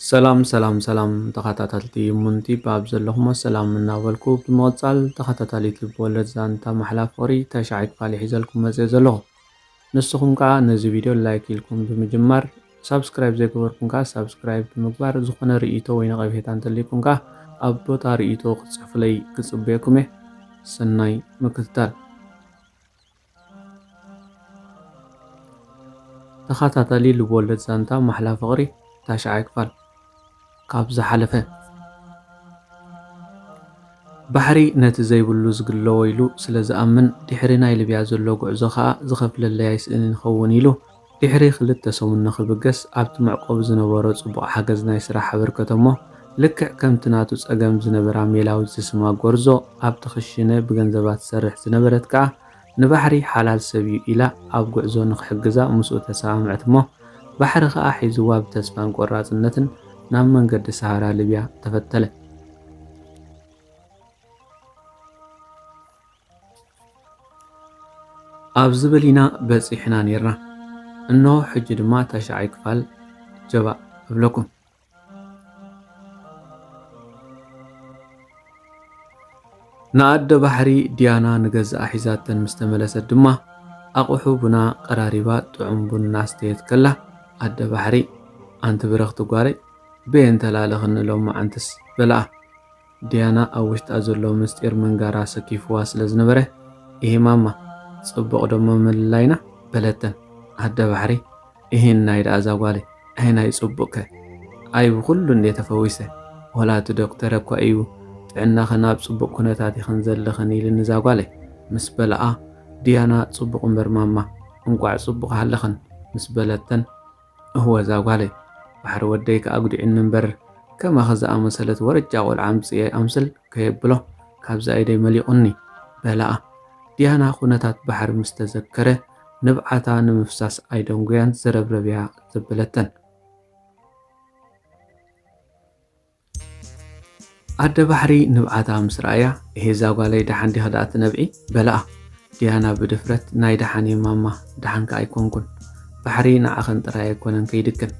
ሰላም ሰላም ሰላም ተኸታታልቲ ሙንቲፕ ኣብ ዘለኹሞ ሰላም እናበልኩ፣ ብምቕጻል ተኸታታሊት ልብወለድ ዛንታ ማሕላ ፍቕሪ ተሻዓይ ክፋል ሒዘልኩም መጽየ ዘለኹ። ንስኹም ከኣ ነዚ ቪድዮ ላይክ ኢልኩም ብምጅማር፣ ሳብስክራይብ ዘይገበርኩም ከኣ ሳብስክራይብ ብምግባር፣ ዝኾነ ርእይቶ ወይ ነቐፌታ እንተልይኩም ከኣ ኣብ ቦታ ርእይቶ ክትጽሕፉለይ ክጽበየኩም እየ። ሰናይ ምክትታል። ተኸታታሊ ልብወለድ ዛንታ ማሕላ ፍቕሪ ታሽዓይ ክፋል። ካብ ዝሓለፈ። ባሕሪ ነቲ ዘይብሉ ዝግለዎ ኢሉ ስለ ዝኣምን፣ ድሕሪ ናይ ልብያ ዘሎ ጉዕዞ ኸኣ ዝኸፍለለይ ኣይስእንን ይኸውን ኢሉ፣ ድሕሪ ክልተ ሰሙን ንኽብገስ ኣብቲ መዕቆቢ ዝነበሮ ጽቡቕ ሓገዝ ናይ ስራሕ ኣበርከቶ እሞ፣ ልክዕ ከምቲ ናቱ ጸገም ዝነበራ ሜላዊት ዝስማ ጎርዞ ኣብቲ ክሽነ ብገንዘባ ትሰርሕ ዝነበረት ከኣ ንባሕሪ ሓላል ሰብ እዩ ኢላ ኣብ ጉዕዞ ንኽሕግዛ ምስኡ ተሰማምዐት እሞ፣ ባሕሪ ኸኣ ሒዝዋ ብተስፋን ቆራጽነትን ናብ መንገዲ ሰሃራ ሊብያ ተፈተለ። ኣብ ዝብል ኢና በጺሕና ኔርና። እንሆ ሕጂ ድማ ታሽዓይ ክፋል ጀባእ እብለኩም። ንኣደ ባሕሪ ዲያና ንገዝኣ ሒዛተን ምስ ተመለሰት ድማ፣ ኣቑሑ ቡና ቀራሪባ ጥዑም ቡን እናስተየት ከላ፣ ኣደ ባሕሪ፣ ኣንቲ ብርኽቲ ጓለይ፣ በየን ተላለኽኒ ሎመዓንትስ? በላኣ። ዲያና ኣብ ውሽጣ ዘሎ ምስጢር ምንጋራ ሰኪፍዋ ስለ ዝነበረ፣ እሂ ማማ፣ ጽቡቕ ደሞ ምልላይና? በለተን። ኣደ ባሕሪ፣ እሂን ናይ ደኣ እዛ ጓለይ፣ ኣይ ናይ ጽቡቕከ፣ ኣይ ብኹሉ እንዴ ተፈዊሰ፣ ወላ እቲ ዶክተር እኳ እዩ ጥዕናኽን ኣብ ጽቡቕ ኩነታት ኢኽን ዘለኽን ኢልኒ እዛ ጓለይ። ምስ በላኣ፣ ዲያና ጽቡቕ እምበር ማማ፣ እንቋዕ ጽቡቕ ሃለኽን ምስ በለተን፣ እህወ እዛ ጓለይ፣ ባሕሪ ወደይ ከኣ ኣጉዲዑኒ እምበር፣ ከማኺ ዝኣመሰለት ወረጃ ቆልዓ ኣምጽኤ ኣምስል ከየብሎ ካብዛ ኢደይ መሊቑኒ በላኣ። ዲያና ኩነታት ባሕሪ ምስ ተዘከረ ንብዓታ ንምፍሳስ ኣይደንጉያን ዘረብረብያ ዘበለተን። ኣደ ባሕሪ ንብዓታ ምስ ረኣያ፣ እሄ እዛ ጓለይ ደሓን ዲኺ ደኣ ትነብዒ? በላኣ። ዲያና ብድፍረት፣ ናይ ደሓን እየ ማማ፣ ደሓን ከኣ ኣይኮንኩን። ባሕሪ ንዓኽን ጥራይ ኣይኮነን ከይድክን፣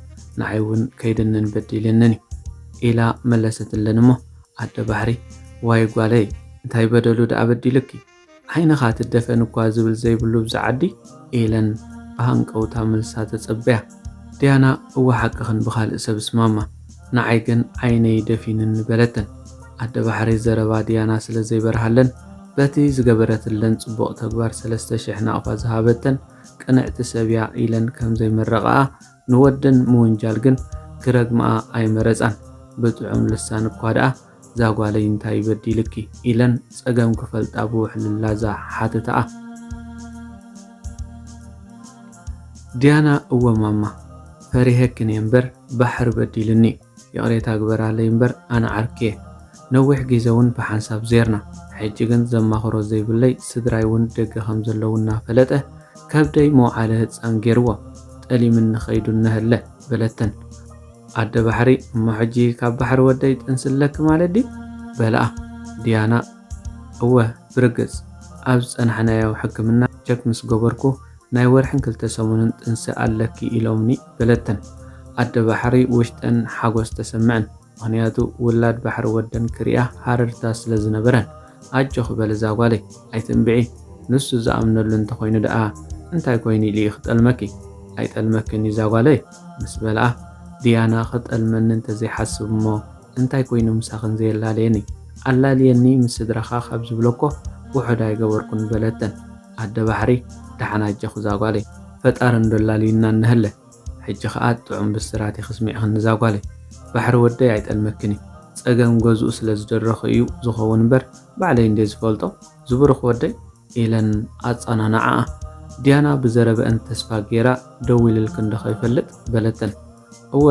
ንዓይ እውን ከይድንን በዲልንን እዩ ኢላ መለሰትለን እሞ፣ ኣደ ባሕሪ፣ ዋይ ጓለይ፣ እንታይ በደሉ ደኣ በዲሉኪ? ዓይንኻ ትደፈን እኳ ዝብል ዘይብሉ ብዛ ዓዲ ኢለን ብሃንቀውታ መልሳ ተጸበያ። ዲያና እወ ሓቅኽን ብኻልእ ሰብስ ማማ፣ ንዓይ ግን ዓይነይ ደፊንኒ በለተን። ኣደ ባሕሪ ዘረባ ዲያና ስለ ዘይበርሃለን በቲ ዝገበረትለን ጽቡቕ ተግባር ሰለስተ ሽሕ ናቕፋ ዝሃበተን ቅንዕቲ ሰብ እያ ኢለን ከም ዘይመረቓኣ ንወደን ምውንጃል ግን ክረግማኣ ኣይመረጻን። ብጥዑም ልሳን እኳ ደኣ እዛ ጓለይ እንታይ በዲልኪ? ኢለን ጸገም ክፈልጣ ብውሕልላዛ ሓተታኣ። ዲያና እወ ማማ፣ ፈሪሀክን እየ እምበር ባሕሪ በዲልኒ፣ ይቕሬታ ግበራለይ እምበር ኣነ ዓርኪ እየ። ነዊሕ ግዜ እውን ብሓንሳብ ዜርና፣ ሕጂ ግን ዘማኽሮ ዘይብለይ ስድራይ እውን ደገ ከም ዘለዉ እናፈለጠ ከብደይ መውዓሊ ህጻን ጌርዎ ጠሊምኒ ኸይዱ እነሀለ በለተን። ኣደ ባሕሪ፣ እሞ ሕጂ ካብ ባሕሪ ወደይ ጥንሲ ኣለኪ ማለት ድዩ? በላኣ። ዲያና፣ እወ፣ ብርግጽ፣ ኣብ ዝጸናሕናዮ ሕክምና ቸክ ምስ ገበርኩ፣ ናይ ወርሕን ክልተ ሰሙንን ጥንሲ ኣለኪ ኢሎምኒ በለተን። ኣደ ባሕሪ ውሽጠን ሓጎስ ተሰምዐን፣ ምኽንያቱ ውላድ ባሕሪ ወደን ክሪኣ ሃረርታ ስለ ዝነበረን። ኣጆኺ በሊ እዛ ጓለይ፣ ኣይትንብዒ፣ ንሱ ዝኣምነሉ እንተኾይኑ ደኣ እንታይ ኮይኑ ኢሉ እዩ ክጠልመኪ? ኣይጠልመክን እዩ እዛ ጓለይ ምስ በልኣ፣ ዲያና ክጠልመኒ እንተዘይሓስብ እሞ እንታይ ኮይኑ ምሳኽን ዘየላለየኒ? ኣላልየኒ ምስ ስድራኻ ካብ ዝብለኮ ውሑድ ኣይገበርኩን በለተን። ኣደ ባሕሪ፣ ደሓን ኣጆኺ እዛ ጓለይ፣ ፈጣሪ እንዶ ኣላልዩና እንሀለ። ሕጂ ኸኣ ጥዑም ብስራት እዩ ክስሚዕኽኒ እዛ ጓለይ። ባሕሪ ወደይ ኣይጠልመክን እዩ። ጸገም ገዝኡ ስለ ዝደረኹ እዩ ዝኸውን እምበር ባዕለይ እንድየ ዝፈልጦ። ዝብሩኽ ወደይ ኢለን ኣጸናንዓኣ። ዲያና ብዘረበአን ተስፋ ጌራ፣ ደዊልልክን ዶ ከይፈልጥ በለተን። እወ፣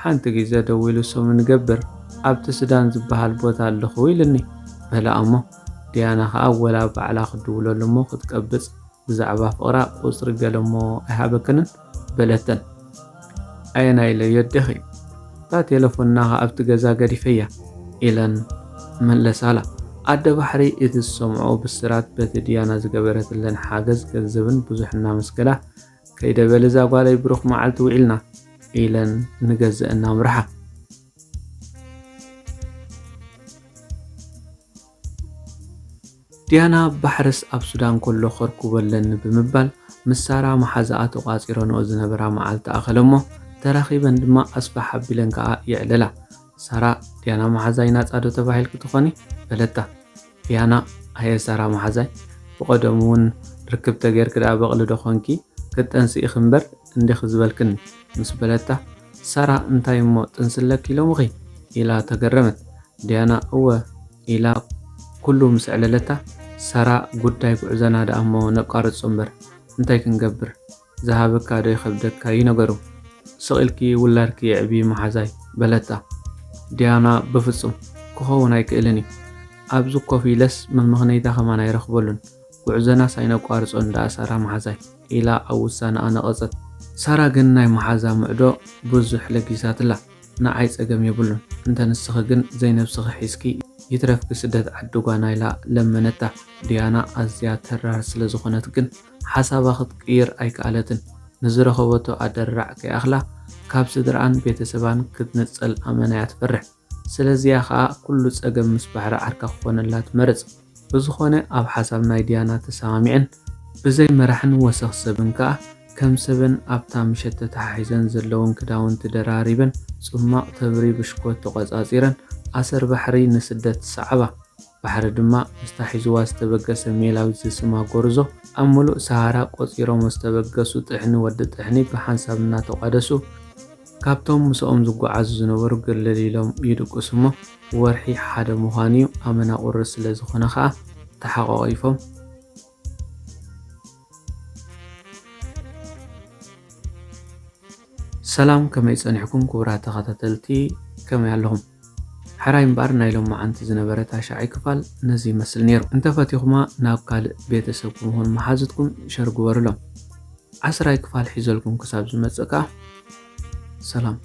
ሓንቲ ግዜ ደዊሉ ስሙ ንገብር ኣብቲ ሱዳን ዝበሃል ቦታ ኣለኹ ኢሉኒ በላ እሞ፣ ዲያና ኸኣ ወላ ባዕላ ክትድውለሉ እሞ ክትቀብጽ ብዛዕባ ፍቕራ ቁጽሪ ገለ እሞ ኣይሃበክንን በለተን። ኣየናይ ኢለዮ ኣዴኺ? እታ ቴለፎንና ኸኣ ኣብቲ ገዛ ገዲፈያ ኢለን መለሳላ። ኣደ ባሕሪ እቲ ዝሰምዖ ብስራት በቲ ዲያና ዝገበረትለን ሓገዝ ገንዘብን ብዙሕ እናመስገና፣ ከይደ በሊ እዛ ጓለይ ብሩኽ መዓልቲ ውዒልና ኢለን ንገዝአን ኣምርሓ። ዲያና ባሕርስ ኣብ ሱዳን ከሎ ከርኩቦ ኣለኒ ብምባል ምስ ሳራ መሓዛኣ ተቋጺረንኦ ዝነበራ መዓልቲ ኣኸለሞ ተራኺበን ድማ ኣስፋሕ ኣቢለን ከኣ ይዕለላ። ሳራ፣ "ዲያና መሓዛይ ናጻ ዶ ተባሂልኪ ትኾኒ?" በለታ። ዲያና፣ "ኣየ ሳራ መሓዛይ፣ ብቐደሙ እውን ርክብ ተጌርኪ ደኣ በቕሊ ዶ ኾንኪ? ክትጠንሲ ኢኺ እምበር እንዲኺ ዝበልክኒ" ምስ በለታ፣ ሳራ፣ "እንታይ እሞ ጥንሲ ኣለኪ ኢሎምኺ?" ኢላ ተገረመት። ዲያና፣ "እወ" ኢላ ኩሉ ምስ ኣዕለለታ፣ ሳራ፣ "ጉዳይ ጉዕዞና ደኣ እሞ ነቋርጾ እምበር እንታይ ክንገብር? ዝሃበካ ዶ ይኸብደካ እዩ ነገሩ? ስቕ ኢልኪ ውላድኪ የዕቢ መሓዛይ" በለታ። ዲያና፣ "ብፍጹም ክኸውን ኣይክእልን እዩ። ኣብዚ ኮፍ ኢለስ መመኽነይታ ከማን ኣይረኽበሉን። ጉዕዞናስ ኣይነቋርጾን ደኣ ሳራ መሓዛይ" ኢላ ኣብ ውሳነኣ ነቐጸት። ሳራ ግን ናይ መሓዛ ምዕዶ ብዙሕ ለጊሳትላ። "ንዓይ ጸገም የብሉን፣ እንተ ንስኺ ግን ዘይነብስኺ ሒዝኪ ይትረፍኪ ስደት ዓዲ ጓና" ኢላ ለመነታ። ዲያና ኣዝያ ተራር ስለ ዝኾነት ግን ሓሳባ ክትቅይር ኣይከኣለትን። ንዝረኸበቶ ኣደራዕ ከይኣኽላ ካብ ስድራኣን ቤተሰባን ክትንጸል ኣመና እያ ትፈርሕ። ስለዚያ ኸኣ ኩሉ ጸገም ምስ ባሕሪ ዓርካ ክኾነላ ትመርጽ። ብዝኾነ ኣብ ሓሳብ ናይ ዲያና ተሰማሚዐን ብዘይ መራሕን ወሰኽ ሰብን ከኣ ከም ሰበን ኣብታ ምሸት ተተሓሒዘን ዘለውን ክዳውንቲ ደራሪበን ጽማቕ ተብሪ ብሽኮት ተቖጻጺረን ኣሰር ባሕሪ ንስደት ሰዓባ። ባሕሪ ድማ ምስታ ሒዝዋ ዝተበገሰ ሜላዊት ዝስማ ጎርዞ ኣብ ምሉእ ሰሃራ ቆጺሮሞ ዝተበገሱ ጥሕኒ ወዲ ጥሕኒ ብሓንሳብ እናተቋደሱ ካብቶም ምስኦም ዝጓዓዙ ዝነበሩ ግልል ኢሎም ይድቅሱ እሞ፣ ወርሒ ሓደ ምዃኑ'ዩ፣ ኣመና ቁሪ ስለ ዝኾነ ኸኣ ተሓቋቒፎም። ሰላም፣ ከመይ ጸኒሕኩም ክቡራት ተኸታተልቲ፣ ከመይ ኣለኹም? ሕራይ እምበኣር ናይ ሎማዓንቲ ዝነበረ ታሽዓይ ክፋል ነዚ ይመስል ነይሩ። እንተፈቲኹማ ናብ ካልእ ቤተሰብኩም ይኹን መሓዙትኩም ሸር ግበሩሎም። ዓስራይ ክፋል ሒዘልኩም ክሳብ ዝመጽእ ከኣ ሰላም።